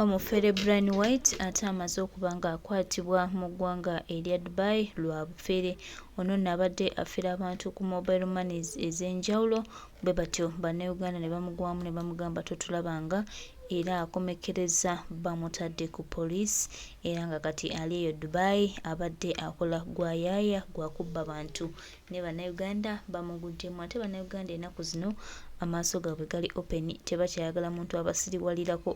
Omufere Bryan White ate amaze okuba ng'akwatibwa mu ggwanga erya Dubai lwa bufere. Ono nno abadde afera abantu ku mobile moneys ez'enjawulo bwe batyo Bannayuganda ne bamugwamu ne bamugamba totulabanga era akomekkerezza bamutadde ku poliisi era nga kati ali eyo Dubai abadde akola gwa yaaya gwa kubba bantu ne Bannayuganda bamuguddemu ate Bannayuganda ennaku zino amaaso gaabwe gali open tebakyayagala muntu abasiriwalirako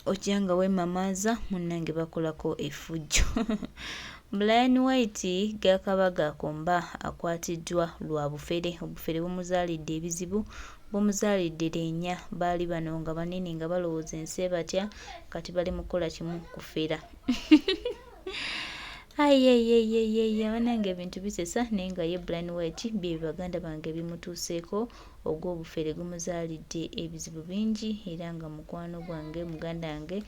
ojja nga weemamaaza munnange bakolako effujjo. Bryan White gakaba gakomba akwatiddwa lwa bufere. Obufere bumuzaalidde ebizibu, bumuzaalidde leenya. Baali bano nga banene nga balowooza ensi ebatya kati bali mu kukola kimu kufera. Ayeyeyeyeye banange ebintu bisesa naye nga ye Bryan White bye baganda bange bimutuuseeko ogw'obufere gumuzaalidde ebizibu bingi era nga mukwano gwange muganda wange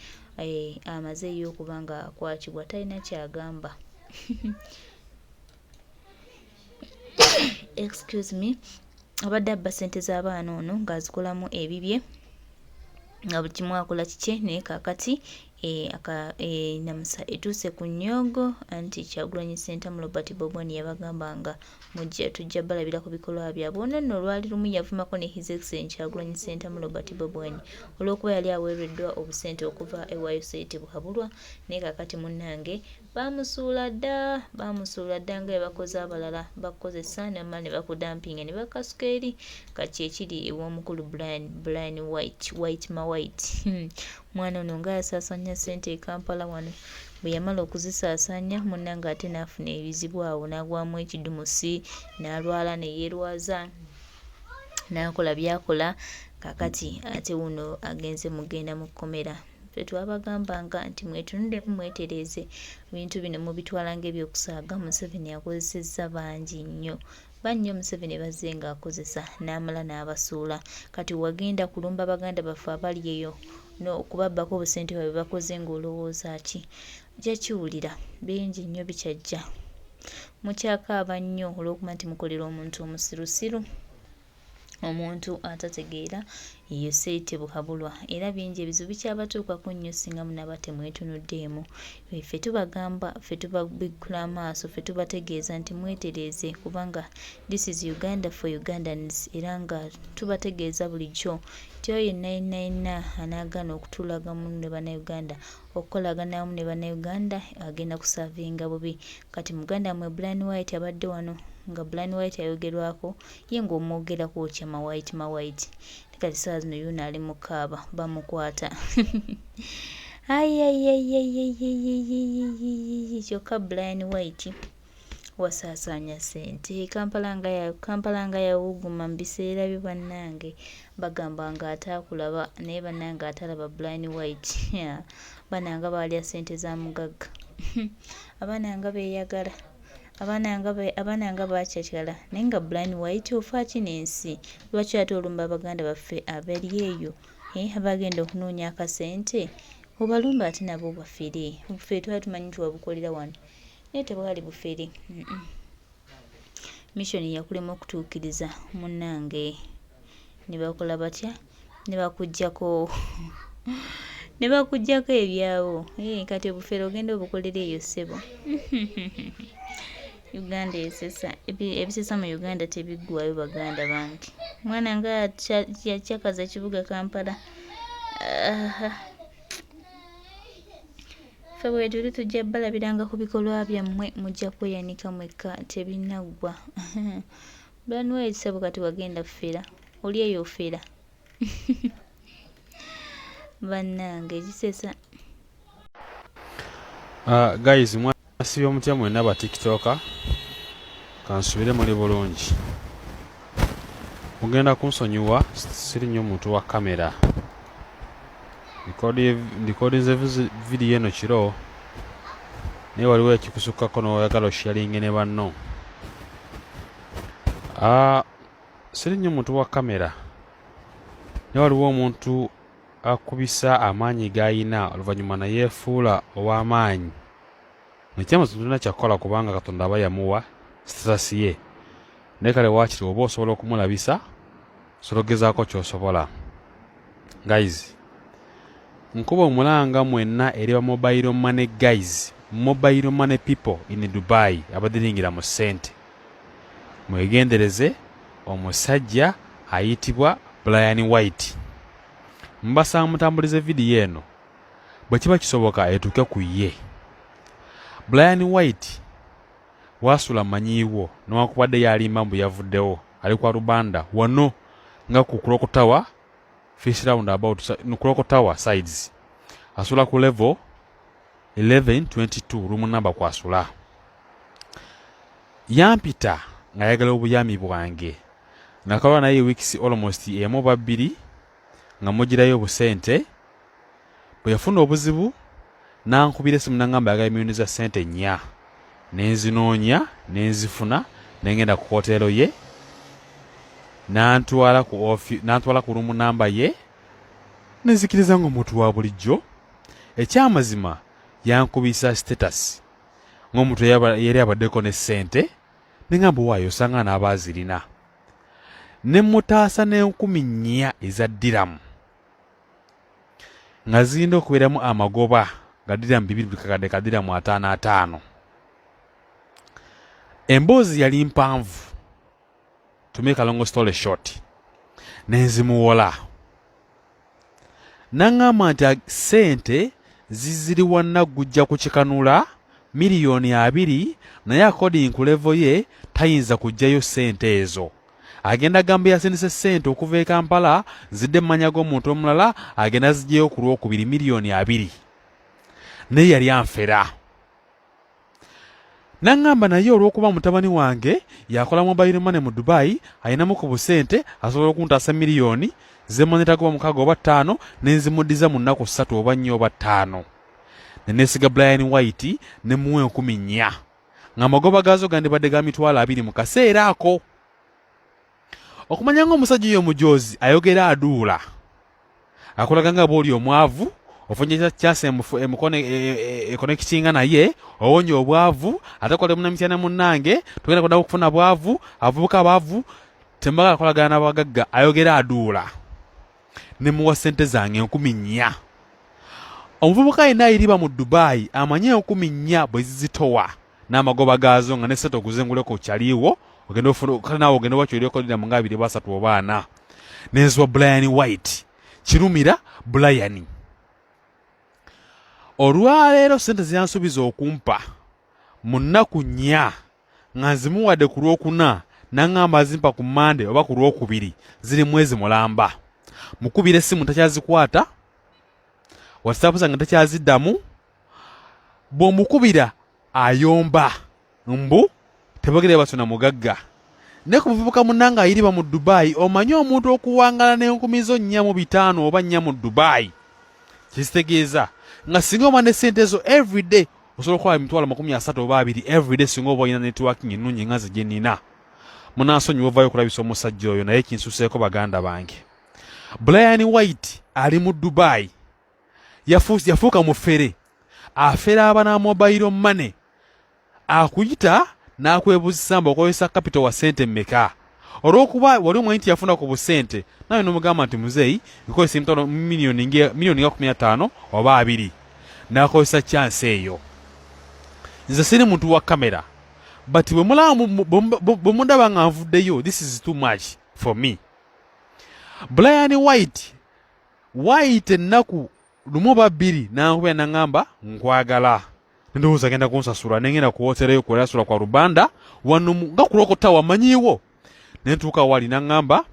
eh, amazeeyo okuba nga akwatibwa talina kyagamba excuse me abadde abba ssente z'abaana ono ng'azikolamu ebibye nga buli kimu akola kikye naye kakati enamusa eh, etuuse ku nnyoogo anti Kyagulanyi Ssentamu Robert Bobi Wine yabagamba nga mujja tujja balabira ku bikolwa byabwe ono nno olwali lumu yavumako ne His Excellency Kyagulanyi Ssentamu Robert Bobi Wine olw'okuba yali aweereddwa obusente okuva ewa Yoseti Buhabulwa naye kakati munnange Baamusuula dda, baamusuula dda nga bwe bakoze abalala. Bakukozesa ne bamala ne bakudampinga ne bakasuka eri. Kati kye kiri ew'omukulu Brian, Brian White, White ma White. Hmm. Mwana ono nga yasaasaanya ssente e Kampala wano. Bwe yamala okuzisaasaanya munnange ate n'afuna ebizibu awo n'agwamu ekidumusi, n'alwala ne yeerwaza, n'akola by'akola. Kaakati ate wuuno agenze mugenda mu kkomera. Ffe twabagambanga nti mwetunulemu mwetereeze ebintu bino mubitwala ng'ebyokusaaga Museveni akozesezza bangi nnyo bannyo Museveni bazze ng'akozesa n'amala n'abasuula kati wagenda kulumba baganda baffe abali eyo n'okubabbako obusente bwabwe bakoze ng'olowooza ki ojja kiwulira bingi nnyo bikyajja mukyakaaba nnyo olw'okuba nti mukolera omuntu omusirusiru. Omuntu atategeera ye Yoseri Buhabulwa era bingi ebizibu bikyabatuukako nnyo singa munaaba temwetunuddeemu. Ffe tubagamba, ffe tubabikkula amaaso, ffe tubategeeza nti mwetereeze kubanga this is Uganda for Ugandans era nga tubategeeza bulijjo nti oyo yenna yenna yenna anaagaana okutuulagamu ne Bannayuganda okukolagana awamu ne Bannayuganda agenda kusavinga bubi. Kati muganda wammwe Bryan White abadde wano nga Bryan White ayogerwako ye ng'omwogerako otya ma white ma white ne kati ssaawa zino yuuno ali mu kaaba bamukwata ayiayiayiayiayiayiayiayiayi kyokka Bryan White wasaasaanya ssente Kampala nga ya Kampala nga yawuguma mu biseera byo bannange bagamba nga ataakulaba naye bannange atalaba Bryan White abaana nga baalya ssente za mugagga abaana nga beeyagala abaana nga abaana nga baacakyala naye nga Bryan White ofa ki n'ensi lwaki ate olumba baganda baffe abali eyo eh, abagenda okunoonya akasente obalumba ate nabo bafere obufere twali tumanyi nti wabukolera wano naye tebwali bufere mission yakulema okutuukiriza munnange ne bakola batya ne bakuggyako ne bakuggyako ebyawo eh, kati obufere ogenda obukolera eyo ssebo uganda esesa ebisesa mu uganda tebiggwayo baganda bange mwana nga yakyakaza ekibuga kampala Ffe weetuli tujja balabiranga ku bikolwa byammwe mujja kweyanika mwekka tebinaggwa. Banweri ssebo kati wagenda fera oli eyo ofera bannange kisesa. Uh, guys mwasibye mutya mwena ba tiktoker kansubire muli bulungi mugenda kunsonyiwa siri nnyo muntu wa kamera ndikodinze vidiyo eno kiro naye waliwo ekikusukkako noyagala osharinge ne banno ah, siri nnyo muntu wa kamera naye waliwo omuntu akubisa amaanyi g'ayina oluvannyuma nayeefuula ow'amaanyi Ekyamazima tolina kyakukola kubanga Katonda aba yamuwa status ye naye kale waakiri oba osobola okumulabisa osobola okugezaako kyosobola guys Nkuba omulanga mwenna eri ba mobile money guys, mobile money people in Dubai abadiringira mu ssente. Mwegendereze omusajja ayitibwa Brian White. Mbasaba mutambulize vidiyo eno bwe kiba kisoboka etuuke ku ye. Brian White wasula manyiiwo newankubadde yalimba mbu yavuddewo ali kwa Rubanda wano nga ku Clock Tower Fish Round about Clock Tower sides asula ku level 1122 room number kwasula. Yampita ng'ayagala obuyambi bwange nakalwa naye weeks almost emu oba bbiri nga mugirayo obusente. Bwe yafuna obuzibu n'ankubira essimu n'angamba ayagala miliyoni za ssente 4, ne nzinoonya ne nzifuna ne ngenda ku hoteero ye n'antwala ku ofi n'antwala ku room number ye nenzikiriza ng'omuntu wa bulijjo. Ekyamazima yankubisa status ng'omuntu yali abaddeko ne ssente ne ngamba waayo osanga n'aba azirina ne mutaasa n'4,000 eza diramu nga zirina okubeeramu amagoba ga diramu 2 buli kakadde ka diramu 50 50. Emboozi yali mpanvu, to make a long story short, nenzimuwola naŋŋamba nti ssente ziziri wannagujja ku kikanula miliyoni 20, naye according ku level ye tayinza kuggyayo ssente ezo. Agenda gamba yasindise ssente okuva e Kampala zidde mu manya g'omuntu omulala, agenda ziggyeyo ku Lwokubiri miliyoni 20, naye yali anfera. Naŋŋamba naye olw'okuba mutabani wange yakola mobile money mu Dubai ayinamu ku busente asobola okuntaasa miliyoni zemonetagoba 6 oba 5 nenzimuddiza mu nnaku 3 oba 4 oba 5. Ne neesiga Brian White ne muwa 4,000 ng'amagoba gaazo gandibadde ga 20,000 mu kaseera ako. Okumanya ng'omusajja oyo omujoozi ayogera aduula akulaga nga bw'oli omwavu ofunye kyasa emukono econnectinga naye owonye obwavu ate kole munamityana munnange tugenda kuddamu okufuna bwavu abavubuka abaavu tembagala kolagana n'abagagga. Ayogera aduula ne muwa ssente zange 4,000. Omuvubuka yenna ayiriba mu Dubai amanye 4,000 bwe zizitowa n'amagoba gaazo nga ne ssente oguzenguleko kyaliiwo ogenda ofuna kale naawe ogenda wakyolyokolera mu nga 2 3 oba 4. Nenziwa Brian White kirumira Brian. Olwaleero ssente zeyansuubiza okumpa mu nnaku 4 nga nzimuwadde ku Lwokuna naŋŋamba azimpa ku Mande oba ku Lwokubiri, ziri mwezi mulamba. Mukubira essimu takyazikwata, WhatsApp zange takyaziddamu, bw'omukubira ayomba mbu tebogere batyo na mugagga. Ne ku muvubuka munnange ayiriba mu Dubai omanye omuntu okuwangala n'enkumi zo 4 mu 500 oba 4 mu Dubai kizitegeeza nga singa oba ne ssente zo everyday osobola okukola 30,000 oba 20 everyday singa oba olina networking ennungi nga nze gye nnina. Munansonyiwa ovayo okulabisa omusajja oyo naye kinsuseeko baganda bange. Brian White ali mu Dubai yafuuka mufere afera abana mobile money akuyita n'akwebuzisa mbu okozesa capital wa ssente mmeka. Olw'okuba wali omanyi nti yafuna ku busente nawe n'omugamba nti muzeeyi nkozesa emitwalo miliyoni nga 15 oba 20, n'akozesa chance eyo. Nze siri muntu wa kamera but bwe mulaba bwe mundaba nga nvuddeyo, this is too much for me. Brian White White ennaku lumu oba bbiri nankubira naŋŋamba nkwagala ndowooza agenda kunsasula nengenda ku wotero kwerasula kwa Rubanda wano nga kulokota wamanyiiwo nentuuka wali naŋŋamba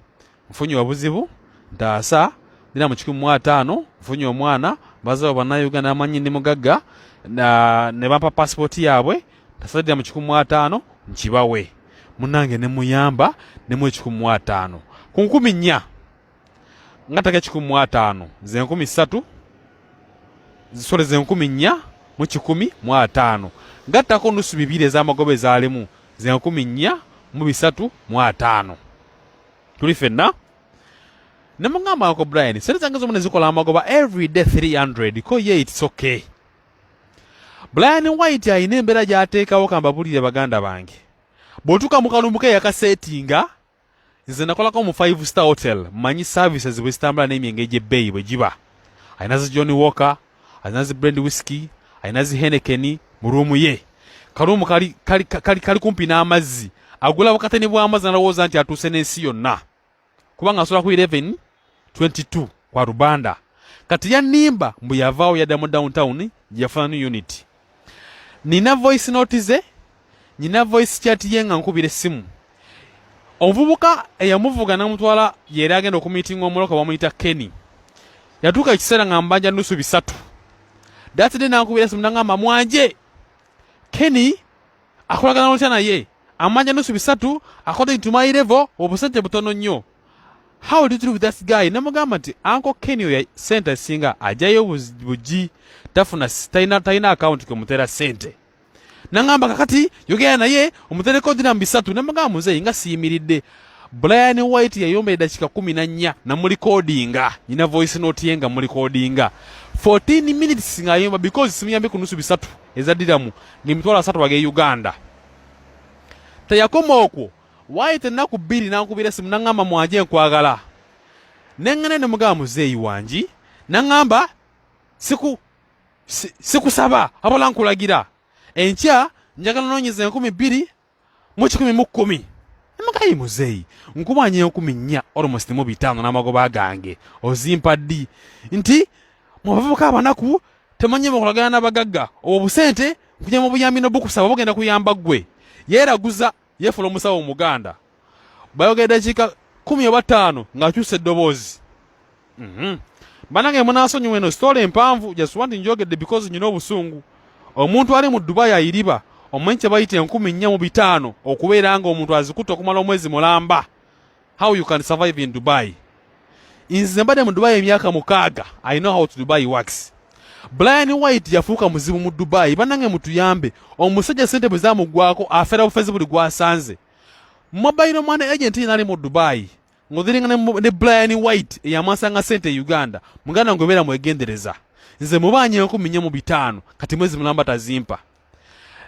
nfunye obuzibu ntaasa ndina mu 150 nfunye omwana bazawo bannayuganda amanyi ndi mugagga ne bampa pasipooti yaabwe tasaddira mu 150 nkibawe. Munnange ne muyamba ne mu 150 ku 4,000 nga taka 150 ze 3,000 zisole ze 4,150 gattako nusu bibiri ez'amagoba ezaalimu ze 4,350. Tuli ffenna ne mugamba Uncle Brian sente zange zomwe ne zikola amagoba everyday 300 ko ye it's okay. Brian White alina embeera gy'ateekawo kambabulire baganda bange bw'otuuka mu kalumbu ke yakaseetinga. Nze nakolako mu five star hotel, manyi services bwe zitambula n'emyenge egy'ebbeeyi bwe giba. Alina zi John Walker, alina zi Brand Whisky, alina zi Heineken mu ruumu ye. Karuumu kali, kali, kali, kali kumpi n'amazzi, agula bukateni bw'amazzi nalowooza nti atuuse n'ensi yonna, kubanga asula ku 1122 kwa Rubanda. Kati yannimba mbu yavaawo yadda mu downtown gyeyafuna new unit. Nina voice note ze, nyina voice chat ye nga nkubira essimu. Omuvubuka eyamuvuga namutwala yera agenda okumiitinga omuloka bamuyita Kenny. Yatuuka ekiseera nga mbanja nusu 300. That day nankubira essimu nangamba mwanje Kenny akolagana otya naye amanja nusu 300 according to my level obusente butono nnyo. How did you do with that guy? Namugamba nti Uncle Kenny oyo sente esinga ajayo bugi tafuna talina account kwe sente. Nangamba kakati yogera naye omutereko dirham 300. Namugamba muzeeyi nga siyimiridde. Brian White yayomba eddakiika 14 namulikodinga, nyina voice note ye nga mulikodinga 14 minutes ng'ayomba because simuyambe ku nusu 300 eza dirham ng'emitwalo 3 ag'e Uganda. Teyakoma okwo, White ennaku 2 n'ankubira essimu n'aŋŋamba mwanje nkwagala. Neŋŋana ne mugamba muzeeyi wangi, n'aŋŋamba sikusaba wabula nkulagira enkya njagala noonyeza 2000 mu 110. Nemugayi muzeeyi nkubanya 4000 almost mu 500 n'amagoba gange ozimpa ddi? Nti mu bavubuka abanaku temanyi mukolagana n'abagagga, obwo busente nkunya mu buyambi n'obukusaba bugenda kuyamba ggwe. Yeeraguza yeefula omusawo Omuganda. Bayogera eddakiika 10 oba 5 ng'akyusa eddoboozi. Bannange munaasonyiwa eno story empanvu, just want njogedde because nyina obusungu. Omuntu ali mu Dubai ayiriba omanyi kye bayita 4500 okubeera nga omuntu azikutte okumala omwezi mulamba. How you can survive in Dubai? Nze mbadde mu Dubai emyaka 6, I know how to Dubai works. Brian White yafuuka muzibu mu Dubai. Bannange mutuyambe, omusajja ssente bwe zamuggwako afera bufezi buli gwasanze. Mobile money agent yena ali mu Dubai ng'oziringa ne Brian White eyamwasanga ssente e Uganda. Muganda wange obeera mwegendereza, nze mubanye 4500 kati mwezi mulamba tazimpa.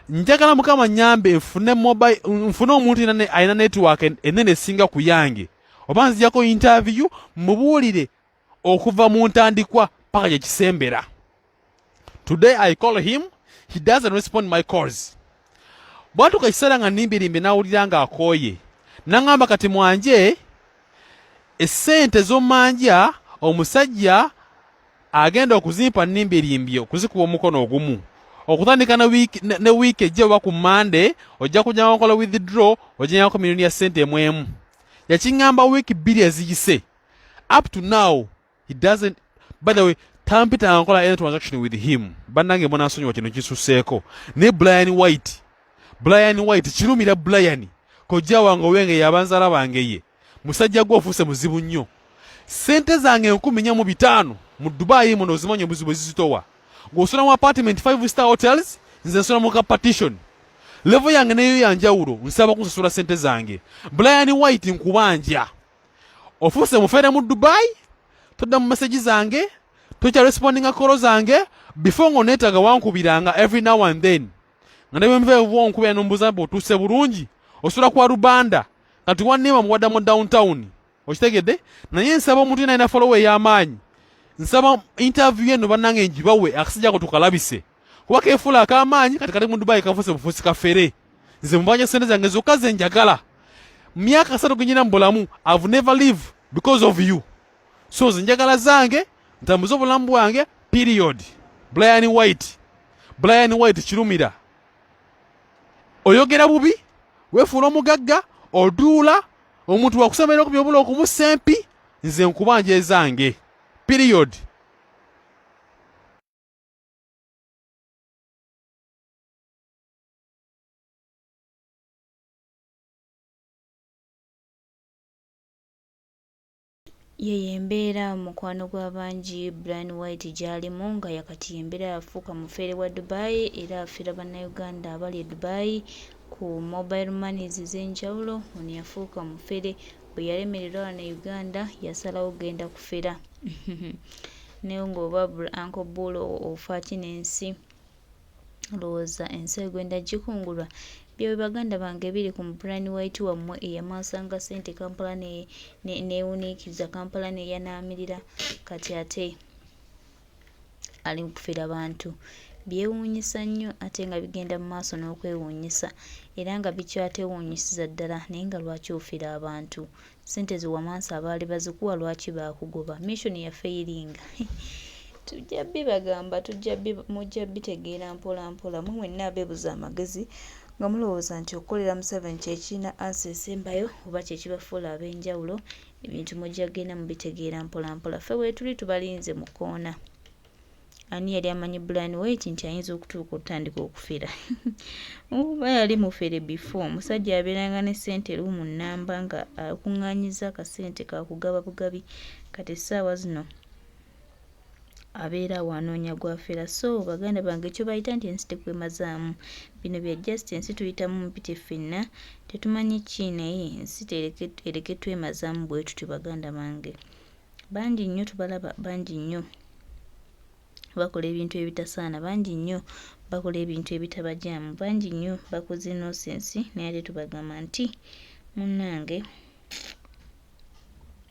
Njagala Mukama nnyambe nfune mobile, nfune omuntu alina network ennene esinga ku yange, oba nzijako interview mubuulire okuva mu ntandikwa paka gye kisembera. Today I call him, he doesn't respond my calls. Bwatuuka ekiseera nga nnimbirimbi n'awulira ng'akooye, n'aŋŋamba kati mwanje essente z'ommanja omusajja agenda okuzimpa nnimbirimbi okuzikuba omukono ogumu okutandika ne wiiki ejja oba ku Monday ojja kujja nkola withdraw ojjanyako miliyoni ya ssente emu. Yakiŋŋamba wiiki 2 eziyise. Up to now he doesn't, by the way tampita nkola any transaction with him. Bannange munansonyiwa kino kisuseeko. Ne Brian White kirumira Brian kojja wange owenge yabanzala bange ye musajja gwe ofuuse muzibu nnyo. Ssente zange 4500 mu Dubai muno ozimanyi obuzibu ezizitowa. Ng'osula mu apartment 5 star hotels, nze nsula mu ka partition. Level yange neyo yanjawulo, nsaba kunsasula ssente zange. Brian White nkubanja ofuuse mufere mu Dubai, todda mu message zange, tokya respondinga call zange. Before ng'oneetaaga wankubiranga every now and then, nga ne bwe nva ewuwo nkubira nombuuza mbu otuuse bulungi, osula kwa Rubanda, kati wanneema muwadda mu downtown, okitegedde? Naye nsaba omuntu yenna alina follower ey'amaanyi, nsaba interview eno bannange ngibawe akasajja ako tukalabise, kuba keefuula ak'amaanyi kati kali mu Dubai kafuuse bufuusi kafere. Nze mubanja ssente zange zokka ze njagala. Myaka 3 ge nnyina mu bulamu, I've never live because of you. So nze njagala zange ntambuze obulamu bwange period. Brian White kirumira oyogera bubi, weefuula omugagga, oduula omuntu wakusomera okubyobula okumussa empi. Nze nkubanja ezange period. Yeyo embeera mukwano gw'abangi Brian White gy'alimu nga yakati embeera yafuuka mufeere wa Dubai era afeera bannayuganda abali e Dubai ku mobile monies ez'enjawulo. Ono yafuuka mufere bwe yalemererwa wano e Uganda, yasalawo genda kufera. Naye ng'oba Uncle Bull ofa ki n'ensi, olowooza ensi egenda gikungulwa? Byebyo baganda bange biri ku Brian White wammwe eyamwasanga ssente Kampala neewuniikiriza Kampala neyanaamirira kati ate Ali mu kufera bantu. Byewuunyisa nnyo ate nga bigenda mu maaso n'okwewuunyisa era nga bikyatewuunyisiza ddala naye nga lwaki ofera abantu? Ssente ze wamansa abaali bazikuwa lwaki baakugoba? Mission yafeyiringa. Tujja bibagamba, tujja mujja bitegeera mpola mpola. Mwe mwenna abeebuza amagezi nga mulowooza nti okukolera Museveni kye kirina ansa esembayo oba kye kibafuula ab'enjawulo, ebintu mujja kugenda mubitegeera mpola mpola. Ffe weetuli tubalinze mu kkoona. Ani yali amanyi Brian White nti ayinza okutuuka otandika okufera? Oba yali mufere before. Omusajja abeeranga ne ssente luumu nnamba nga akuŋŋaanyizza akasente kakugaba bugabi, kati essaawa zino abeera awo anoonya gw'afera. So baganda bange, ekyo bayita nti ensi tekwemazaamu. Bino bya just ensi tuyitamu mpite ffenna tetumanyi ki, naye ensi ereke twemazaamu bwe tutyo. Baganda bange, bangi nnyo tubalaba, bangi nnyo bakola ebintu ebitasaana, bangi nnyo bakola ebintu ebitabajaamu, bangi nnyo bakoze nonsense, naye ate tubagamba nti munnange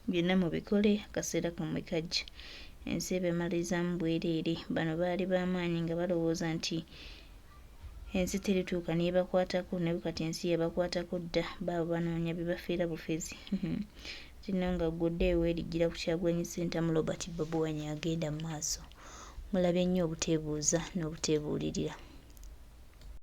byonna mubikole, akaseera kammwe kajja. Ensi ebamalizaamu bwereere. Bano baali b'amaanyi nga balowooza nti ensi terituuka neebakwatako, naye kati ensi yabakwatako dda. Baabo banoonya bibafeera bufezi. Kino nga ggudde eweerijjira ku Kyagulanyi Ssentamu Robert Bobi Wine agenda mu maaso. Mulabye nnyo obuteebuuza n'obuteebuulirira.